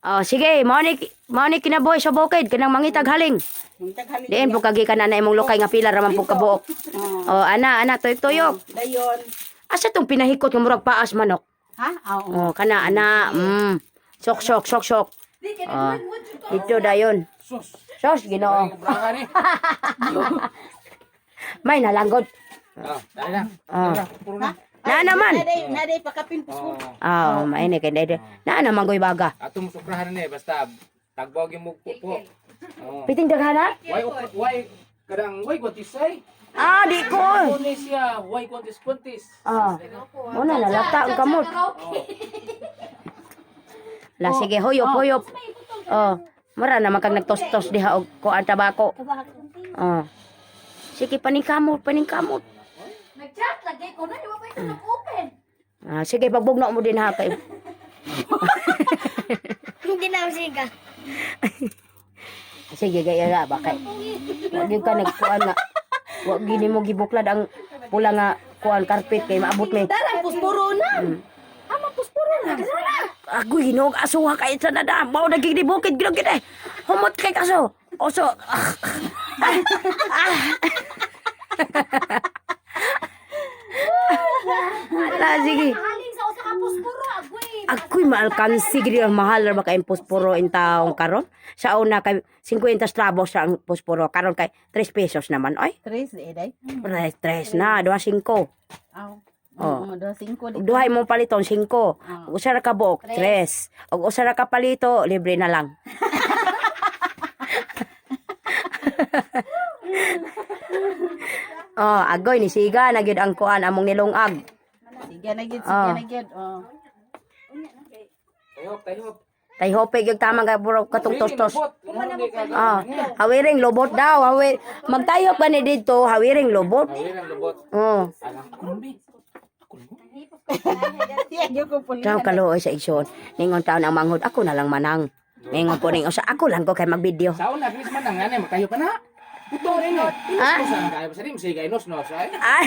Oh, sige, mao ni kinabuhi sa bukid kanang mangitag haling. Mangitag haling. Diin po kagi ka na imong lukay nga pila ra man po kabuok. Oh, ana ana tuyok-tuyok. Dayon. Asa tong pinahikot nga murag paas manok? Ha? Oo. Oh, kana ana. Sok sok sok sok. Oh, dito dayon. Sus. Sos, Ginoo. Braha ni. May nalanggod. Ah, dali na. Oh. Puro na. Na naman. Naday, naday pakapin puso. Oh. Ah, oh, maini kay dede. Na naman goy baga. Ato mo sukrahan ni basta tagbog yung mugpupo. Oh. Piting daghana? Why why kadang why kwantisay? Ah, di ko. Kuno siya, why kwantis kwantis. Ah. Muna nalata ang kamot. La sige, huyop huyop. Oh, mura naman kag nagtos-tos diha og kuan tabako. Oh. Sige, paningkamot, paningkamot. Nag-chat lagi ko na, di ba pa ito nag-open? Ah, sige, pagbugno mo din ha kay. Hindi na siga. Sige, gaya ra ba kay. Wag gyud ka nagkuan nga. Wag gini mo gibuklad ang pula nga kuan carpet kay maabot mi. Darang puspuro na. Ama puspuro na. Ako hinog asuha kay sa nada. Mao na gid bukid gid gid. Eh. Humot kay kaso. Oso. Ah. Ah. Ala, sige. Haling sa usa ka puspuro agoy. Ako'y maalkansi gid ang mahal ra ba kay posporo in taong karon. Sa una kay 50 centavos ang posporo karon kay 3 pesos naman oy. Tres, eh, day. 3 3 na, 2 5. Aw. Oh. Oo, do singko. Ug duhay mo paliton 5. Ug usa ra ka buok 3. Ug usa ra ka palito libre na lang. Oh, agoy ni siga na gyud ang kuan among nilungag. Sige na gyud, sige Ah. na gyud. Oh. Tayhop, tayhop. Tay hope gyud tama nga buro katong tostos. Ah. Ah, hawiring lobot daw, hawir. Magtayop gani didto, hawiring lobot. Hawiring lobot. Oh, Alang ako bi. Ako lang. Iya, gyud ko puli. taw kaluoy sa igsoon. Ningon taon ang manghod, ako na lang manang. Ningon po ning usa ako lang ko kay magvideo. Sa una bilis man ang ngani magtayo pa na. Puto rin eh. Ah? Sa kaya pa sa rin sige nos nos ay. Ay,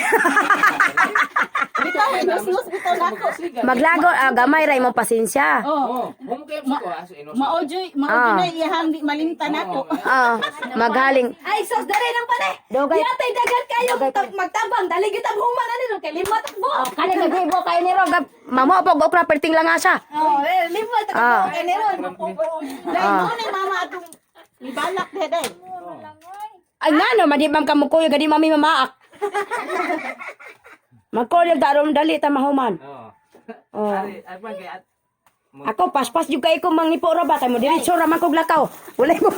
Bitaw, inos-nos, bitaw na ako. maglago ah, gamay ra imong pasensya. Oh. Oh, mo kayo sa ko aso inos. Maojoy, maojoy na iyahang di malimtan ako. Ah, maghaling. Ay sos dere nang pane. Dugay. Yatay daghan kayo magtabang dali kita human ani ron kay lima takbo. Kani naghibo kay ni Rog. Mamo po og okra perting langasa. Oh, eh, lima takbo Ah. kay ni ron. Dai mo ni mama atong ibalak de day. Ay ngano man di man ka mukuyo gani mami mamaak. Magkulyog darom dali ta mahuman. Oh. Oh. Ari, ay man kay at Ako paspas jud kay ko mangnipo ra ba kay mo diretso ra man kog lakaw. Walay mo.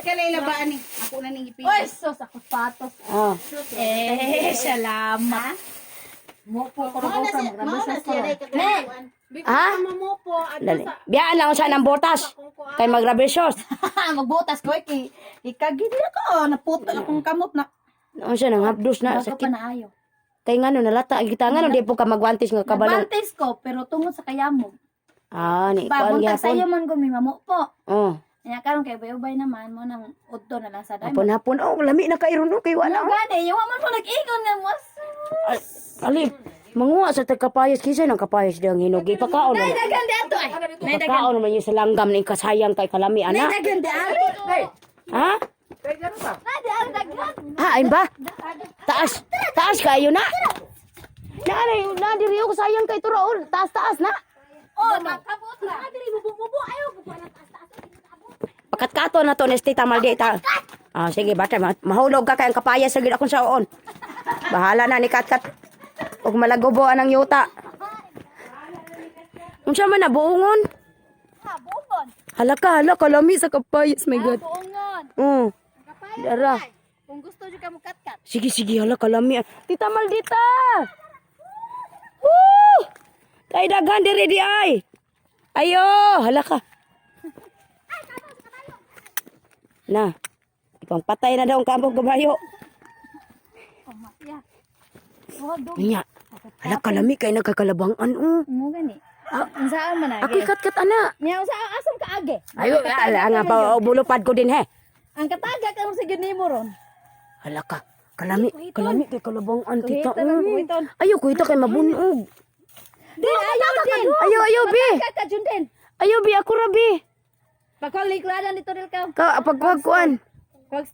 Kalay labaan ni. Ako na ning ipili. Oy sos ako patos. Oh. Eh, salamat. Mo po ko Mao na siya, mao na siya day kagawan. Ha? Dali. Biyaan lang sa nang botas. Kay magrabesos. Magbutas ko kay Ikagid na ko, naputol akong kamot na. Unsa nang hapdos na bago pa sakit. na ayo. Kay ngano nalata kita ngano di po ka magwantis nga kabalong. Nagbantis ko pero tungod sa kayamo. Ah, ni kuan Babuntag sa gyapon. iyo man gud may mamo po. Oh. Nya karon kay ubay-ubay naman mo nang udto na lang sa day. Hapon hapon oh lami na kay ron oh, kay wala. Wala gani, yung man po nag-ingon nga mo. Ay, Ali, manguha sa tagkapayas kisa ng kapayas diyang hinog. Ipakaon Nay naman. daghan di ato ay. Nay daghan. Ipakaon naman yung sa langgam ni kasayang kay kalami Nay ana. daghan di ato. Ha? Kay gano ba? Nay di ato daghan. Ha, ayun ba? Taas, taas kayo na. Na, na, na, diri ako sayang kay turaon. Taas, taas na. Oh, makabot ra. Diri bubo-bubo ayo bubo na taas taas. Pakatkato na to, Nesti, tamal di ta. Ah, sige, bata, mahulog ka kay ang kapayas sa gid akong saon. Bahala na ni Katkat. Ug malagubo anang yuta. Unsa man na buongon? Ha, buongon. Hala ka, hala ka, lami sa kapayas, my God. Buongon. Mm. Kapayas. Dara. Kung gusto jud ka mo katkat. Sige, sige, hala kalami. Tita Maldita! Woo! Kay daghan diri di ay. Ayo, hala ka. Na. Ipang patay na daw ang kampo kabayo. Oh, ma. Ya. Wag do. Nya. Hala kalami kay nagkakalabangan oh. Mo gani. Unsa man age? Ako'y katkat ana. Nya unsa asam ka age? Ayo, ala nga pa bulupad ko din he. Ang kataga ka sa gyud nimo ron. Hala ka. Kalami, kalami kay kalabangan tita. Kuhiton ang kuhiton. Ayo, kuhita kay mabunog. Din ayo din. Ayo, ayo, bi. Katkat ka jud din. Ayo bi, ako ra bi. Pagkuwag likurada nito dil ka. Ka pagkuwag kuan. Kuwag.